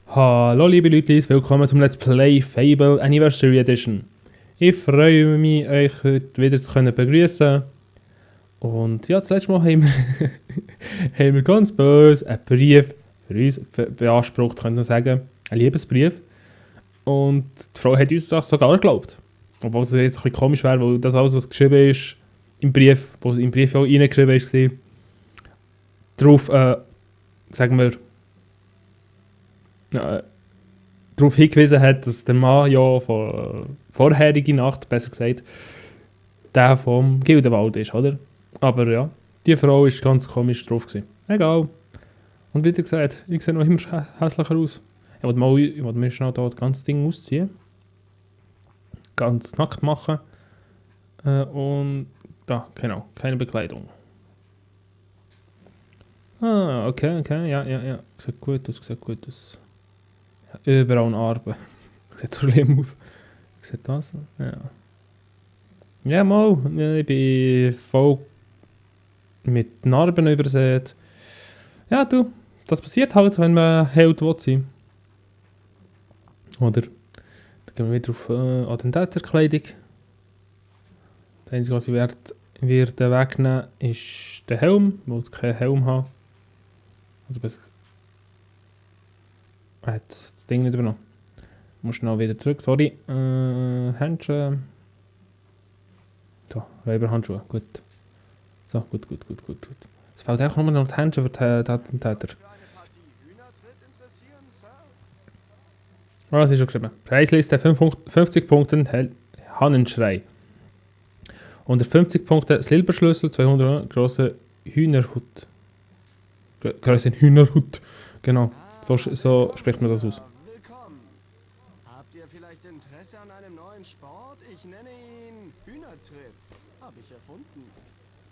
Hallo liebe Leute, willkommen zum Let's Play Fable Anniversary Edition. Ich freue mich, euch heute wieder zu begrüßen. Und ja, das letzte Mal haben wir, haben wir ganz böse einen Brief für uns beansprucht, könnte man sagen. Ein Liebesbrief. Und die Frau hat uns das sogar geglaubt. Obwohl es jetzt ein bisschen komisch wäre, weil das alles, was geschrieben ist, im Brief, was im Brief auch reingeschrieben ist, war, darauf, sagen wir, darauf hingewiesen hat, dass der Mann ja vorherige Nacht, besser gesagt, der vom Gildenwald ist, oder? Aber ja, die Frau ist ganz komisch drauf gewesen. Egal. Und wie gesagt, ich sehe noch immer hässlicher aus. Ich wollte mir schnell da das ganze Ding ausziehen. Ganz nackt machen. Und da, genau, keine Bekleidung. Ah, okay, ja. Sieht gut aus. Überall Narben. Sieht so schlimm aus. Sieht das? Ja. Ja, mal. Ich bin voll mit Narben übersät. Ja, du. Das passiert halt, wenn man Held will sein. Oder? Dann gehen wir wieder auf Attentäterkleidung. Das Einzige, was ich werde wegnehmen, ist der Helm. Ich will keinen Helm haben. Also besser. Er hat das Ding nicht übernommen. Muss schnell wieder zurück, sorry. Handschuhe. So, Räuberhandschuhe, gut. So, gut. Es fällt auch nur noch die Handschuhe für die Attentäter. Was ist schon geschrieben? Preisliste 50 Punkte Hannenschrei. Unter 50 Punkte Silberschlüssel, 200 große Hühnerhut. Große Hühnerhut, genau. So spricht man das aus. Willkommen. Habt ihr vielleicht Interesse an einem neuen Sport? Ich nenne ihn Hühnertritt. Habe ich erfunden.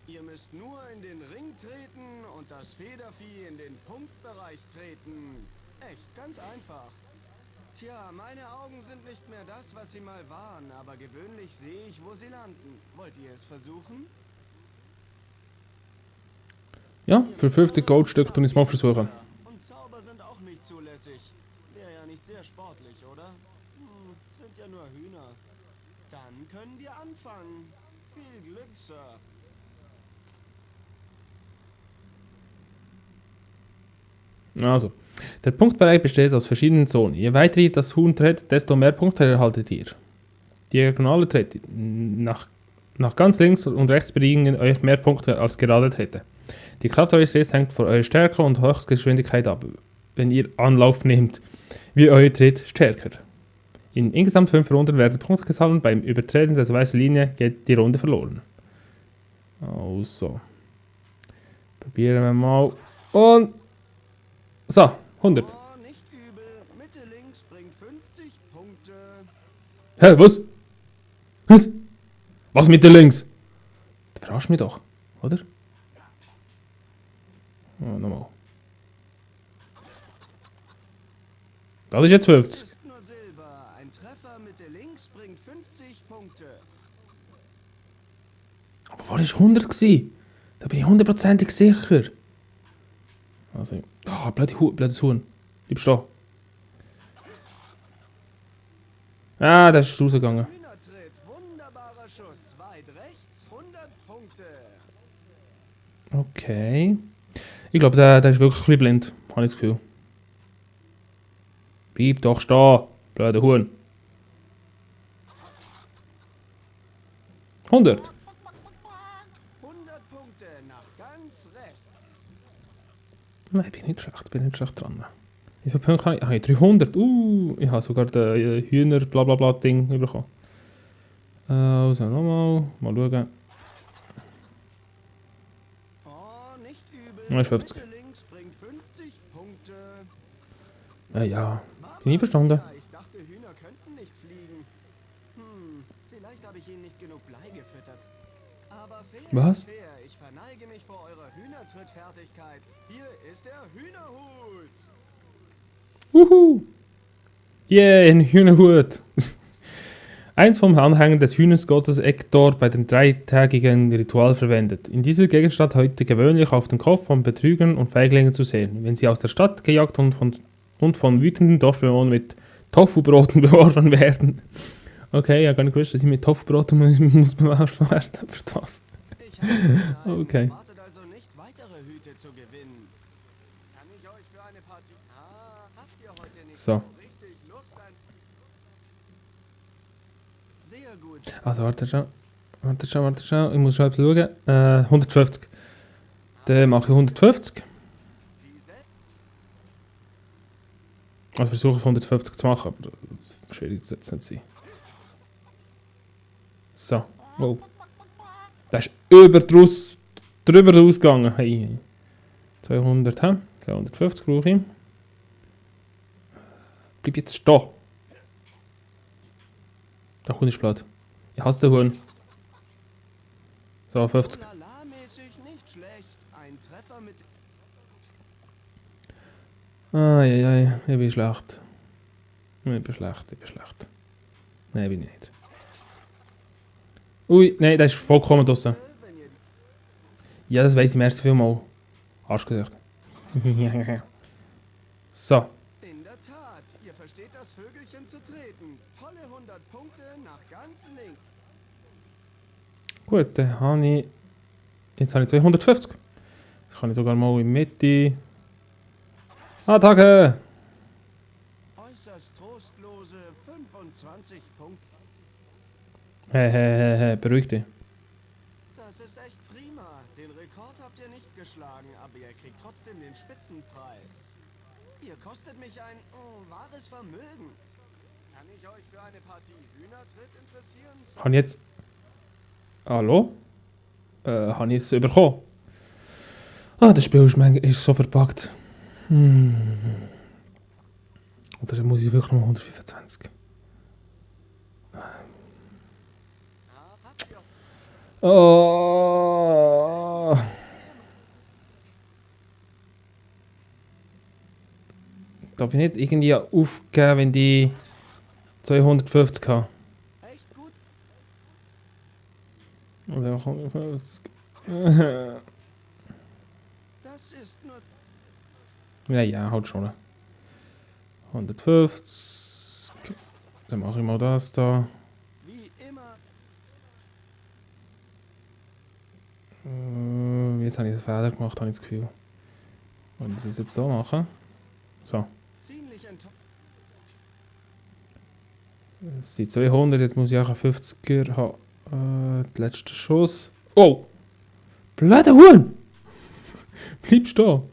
Ihr müsst nur in den Ring treten und das Federvieh in den Punktbereich treten. Echt, ganz einfach. Tja, meine Augen sind nicht mehr das, was sie mal waren, aber gewöhnlich sehe ich, wo sie landen. Wollt ihr es versuchen? Ja, für 50 Goldstück tun ich es mal versuchen. Und Zauber sind auch nicht zulässig. Wäre ja nicht sehr sportlich, oder? Sind ja nur Hühner. Dann können wir anfangen. Viel Glück, Sir. Also, der Punktbereich besteht aus verschiedenen Zonen. Je weiter ihr das Huhn tretet, desto mehr Punkte erhaltet ihr. Diagonale Tritte. Nach ganz links und rechts bringen euch mehr Punkte als gerade Tritte. Die Kraft eures Tritts hängt von eurer Stärke und Höchstgeschwindigkeit ab, wenn ihr Anlauf nehmt, wie euer Tritt stärker. In insgesamt 5 Runden werden Punkte gesammelt, beim Übertreten der weißen Linie geht die Runde verloren. Also. Probieren wir mal. Und. So, 100. Oh, nicht übel. Mitte links bringt 50 Punkte. Hä, was? Was mit der links? Du verarschst mich doch, oder? Oh, nochmal. Das ist jetzt 50. Das ist nur Silber. Ein Treffer Mitte links bringt 50 Punkte. Aber war es 100 gewesen? Da bin ich hundertprozentig sicher. Also, blödes Huhn. Bleib stehen. Ah, das ist rausgegangen. Hühnertritt. Wunderbarer Schuss. Weit rechts. 100 Punkte. Okay. Ich glaube, der ist wirklich ein bisschen blind. Habe ich das Gefühl. Bleib doch stehen, blöder Huhn. 100. 100 Punkte nach ganz rechts. Nein, bin nicht schlecht dran. Wie viele Punkte habe ich? Habe ich 300? Ich habe sogar den Hühner-Blablabla-Ding bekommen. Also nochmal. Mal schauen. Oh, nicht übel. Ja, ist 50. Mitte links bringt 50 Punkte. Ja. Bin ich verstanden. Ja, ich dachte, Hühner könnten nicht fliegen. Vielleicht habe ich ihnen nicht genug Blei gefüttert. Aber fair Was? ist fair. Ich verneige mich vor eurer Hühnertrittfertigkeit. Hier ist der Hühnerhut. Yeah, ein Hühnerhut. Eins vom Anhänger des Hühnergottes Ektor bei dem dreitägigen Ritual verwendet. In dieser Gegenstand heute gewöhnlich auf den Kopf von Betrügern und Feiglingen zu sehen, wenn sie aus der Stadt gejagt und und von wütenden Dorfbewohnern mit Tofu-Broten beworfen werden. Okay, ja, gar nicht gewusst, dass ich mit Tofu-Broten muss beworfen werden. Für das. Ich habe einen. Okay. Wartet also nicht, weitere Hüte zu gewinnen. Kann ich euch für eine Partie... habt ihr heute nicht So. richtig Lust ein... Sehr gut. Also, warte schon. Ich muss schon etwas schauen. 150. Dann mache ich 150. Diese... Also versuche es 150 zu machen, aber schwierig soll es nicht sein. So. Wow. Das ist drüber ausgegangen. Hey. 200, hä? 150 brauche ich. Bleib jetzt stehen. Der Hund ist blöd. Ich hasse den Hund. So, 50. Lala-mäßig nicht schlecht. Ein Treffer mit... Eieiei, ich bin schlecht. Ich bin schlecht. Nein, bin ich nicht. Ui, nein, das ist vollkommen draussen. Wenn ihr Ja, das weiss ich, merci vielmal. Arschgesicht. So. In der Tat, ihr versteht das Vögelchen zu treten. Tolle 100 Punkte nach ganz links. Gut, dann habe ich... Jetzt habe ich 250. Das kann ich sogar mal in die Mitte... Attacke! Äußerst trostlose 25 Punkte. Beruhig dich. Das ist echt prima. Den Rekord habt ihr nicht geschlagen, aber ihr kriegt trotzdem den Spitzenpreis. Ihr kostet mich ein wahres Vermögen. Kann ich euch für eine Partie Hühnertritt interessieren? Habe ich jetzt... Hallo? Habe ich es bekommen? Das Spiel ist so verpackt. Oder dann muss ich wirklich noch 125. Habt ihr Oh. Darf ich nicht irgendwie aufgeben, wenn die 250 haben? echt gut? Oder 150. Das ist nur... Ja, halt schon. 150. Dann mache ich mal das da. Wie immer. Jetzt habe ich einen Fehler gemacht, habe ich das Gefühl. Und ich das jetzt so machen. So. Ziemlich enttäuscht. Es sind 200, jetzt muss ich auch einen 50er haben. Der letzte Schuss. Oh! Blöder Huhn! Bleib stehen!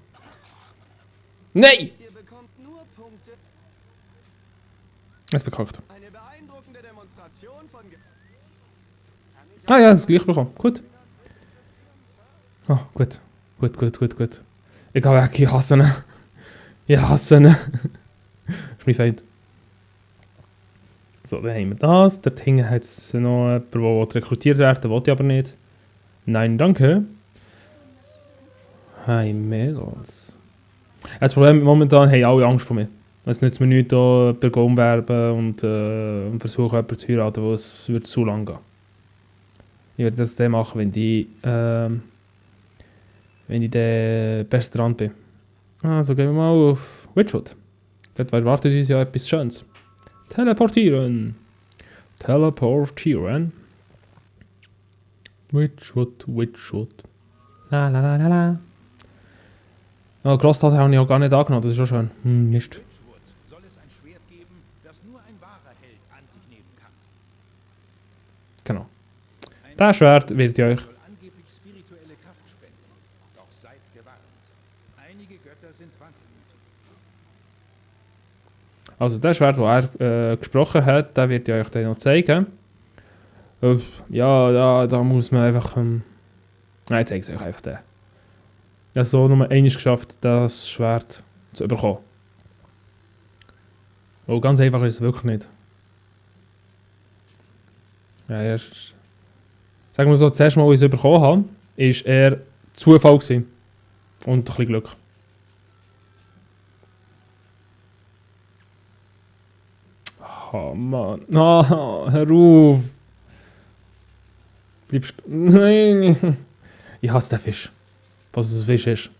Nein! Ihr bekommt nur Punkte. Jetzt bekackt. Eine beeindruckende Demonstration von... Ah ja, das gleiche bekommen. Gut. Ah, gut. Gut. Ich gehe weg, ich hasse ihn. Ich hasse ihn. Das ist mein Feind. So, dann haben wir das. Dort hinten hat es noch jemanden, der rekrutiert werden will, ich aber nicht. Nein, danke. Hey, Mädels. Das Problem momentan haben alle Angst vor mir. Es nützt mir nichts, hier jemanden umwerben und versuchen, jemanden zu heiraten, weil es wird zu lang gehen. Ich werde das dann machen, wenn ich dann besser dran bin. Also gehen wir mal auf Witchwood. Dort erwartet uns ja etwas Schönes. Teleportieren. Witchwood. La. Oh, Grosstat habe ich auch gar nicht angenommen, das ist schon schön. Nicht. Witchwood soll es ein Schwert geben, das nur ein wahrer Held an sich nehmen kann. Genau. Das Schwert wird ich euch... Soll angeblich spirituelle Kraft spenden. Doch seid gewarnt. Einige Götter sind wankelmütig. Also das Schwert, das er gesprochen hat, das wird ich euch dann noch zeigen. Ja, da muss man einfach... Nein, ich zeige es euch einfach den. Ich habe so nur einmal geschafft, das Schwert zu bekommen. Oh, ganz einfach ist es wirklich nicht. Ja, erst... Sagen wir so, das erste Mal, als ich es bekommen habe, war eher Zufall gewesen. Und ein bisschen Glück. Oh Mann. Oh, hör auf. Bleibst... Nein. Ich hasse den Fisch. Was es ein Fisch ist.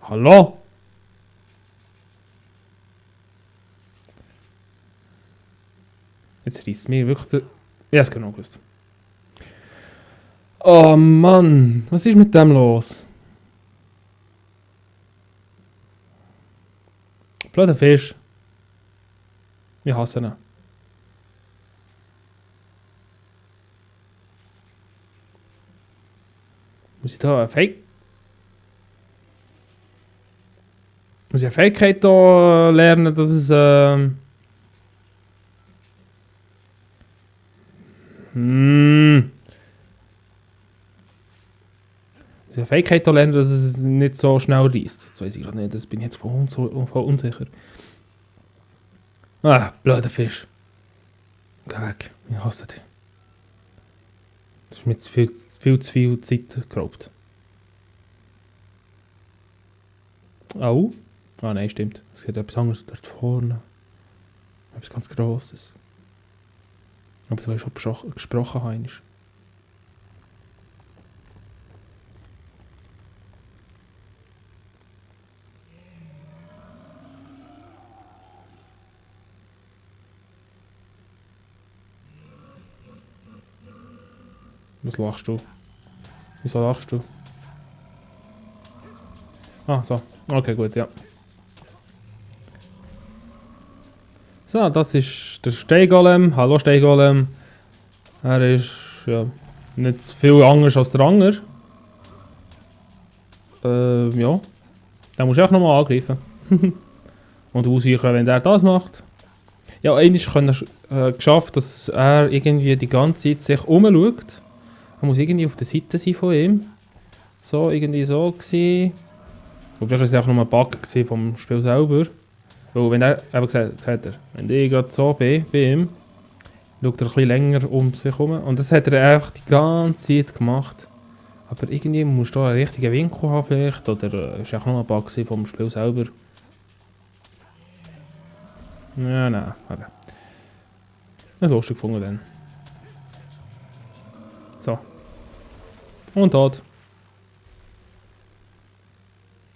Hallo? Jetzt reißt mir wirklich der... Ja, es genau gewusst. Oh Mann, was ist mit dem los? Blöder Fisch. Ich hasse ihn. Muss ich da eine Muss ich eine Fähigkeit da lernen, dass es Muss ich eine Fähigkeit da lernen, dass es nicht so schnell reißt. Das weiß ich gerade nicht, das bin ich jetzt voll unsicher. Ah, blöder Fisch. Geh weg, ich hasse dich. Das ist mir viel zu viel Zeit geraubt. Au. Ah nein, stimmt. Es gibt etwas anderes dort vorne. Etwas ganz Grosses. Aber du hast schon gesprochen, Heinz. Was lachst du? Wieso lachst du? Ah, so. Okay, gut, ja. So, das ist der Steingolem. Hallo Steingolem. Er ist ja nicht viel anders als der Anger. Ja. Den musst du auch nochmal angreifen. Und ausweichen, wenn er das macht. Ja, einmal geschafft, dass er irgendwie die ganze Zeit sich umschaut. Er muss irgendwie auf der Seite sein von ihm. So, irgendwie so gewesen. Und vielleicht war es auch noch ein Bug vom Spiel selber. Weil wenn er, eben gesagt hat er, wenn ich gerade so bin, bei ihm, schaut er ein bisschen länger um sich herum. Und das hat er einfach die ganze Zeit gemacht. Aber irgendwie musst du da einen richtigen Winkel haben vielleicht. Oder ist auch noch ein Bug vom Spiel selber. Ja, nein, okay. Das ist lustig gefunden dann. So. Und tot.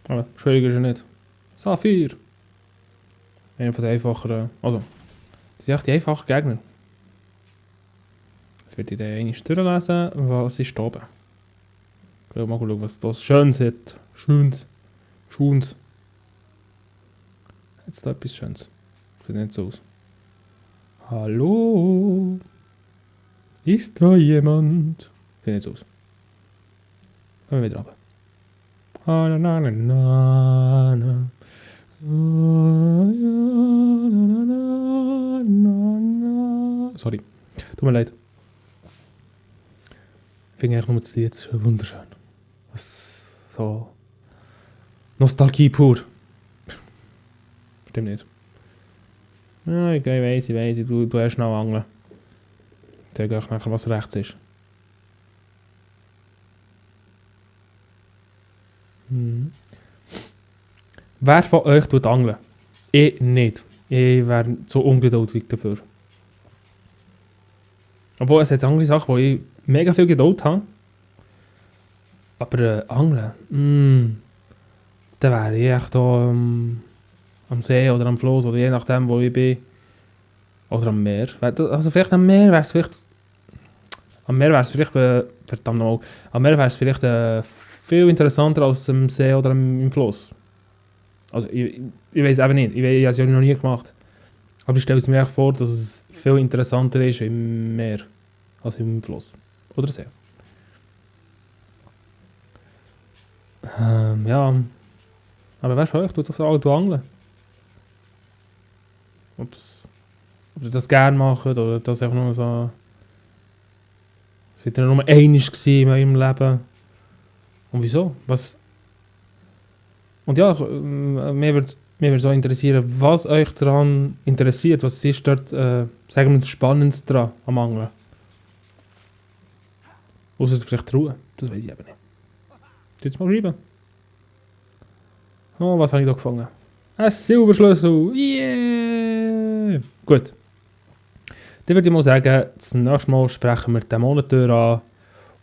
Aber schwieriger ist er nicht. Saphir. Einer von den einfacheren. Also, das sind echt die einfachen Gegner. Jetzt werde ich den einmal durchlesen. Was ist da oben? Ich will mal schauen, was das Schönes hat. Schönes. Jetzt da etwas Schönes. Sieht nicht so aus. Hallo? Ist da jemand? Sieht nicht so aus. Gehen wir wieder runter. Sorry, tut mir leid. Ich finde eigentlich nur das Lied ist wunderschön. Was so Nostalgie pur. Stimmt nicht. Ja, okay, weiss ich. Du hast schnell angeln. Ich sage euch nachher, was rechts ist. Wer von euch tut angeln? Ich nicht. Ich wäre zu ungeduldig dafür. Obwohl es hat andere Sachen, wo ich mega viel Geduld habe. Aber angeln, dann wäre ich echt da am See oder am Fluss oder je nachdem, wo ich bin. Oder am Meer. Also vielleicht am Meer wäre es vielleicht... Am Meer wäre es vielleicht... verdammt nochmal. Am Meer wäre es vielleicht viel interessanter als am See oder im Fluss. Also ich weiß eben nicht. Ich habe es ja noch nie gemacht. Aber ich stelle es mir echt vor, dass es viel interessanter ist im Meer als im Fluss. Oder See. Ja. Aber wer von euch tut angeln? Ob ihr das gerne macht oder das einfach nur so... Seid ihr nur einmal in eurem Leben? Und wieso? Was... Und ja, mir würde so interessieren, was euch daran interessiert. Was ist dort, sagen wir, das Spannendste daran am Angeln? Ausser vielleicht die Ruhe. Das weiß ich eben nicht. Jetzt mal schreiben. Oh, was habe ich da gefangen? Ein Silberschlüssel! Yeah! Gut. Dann würde ich mal sagen, das nächste Mal sprechen wir den Monitor an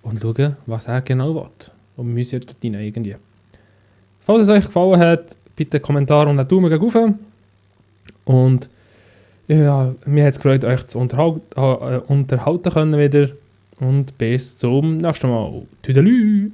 und schauen, was er genau will. Und wir müssen dort rein irgendwie. Falls es euch gefallen hat, bitte einen Kommentar und einen Daumen hoch. Und Ja, mir hat es gefreut, euch zu unterhalten können wieder. Und bis zum nächsten Mal. Tüdelü!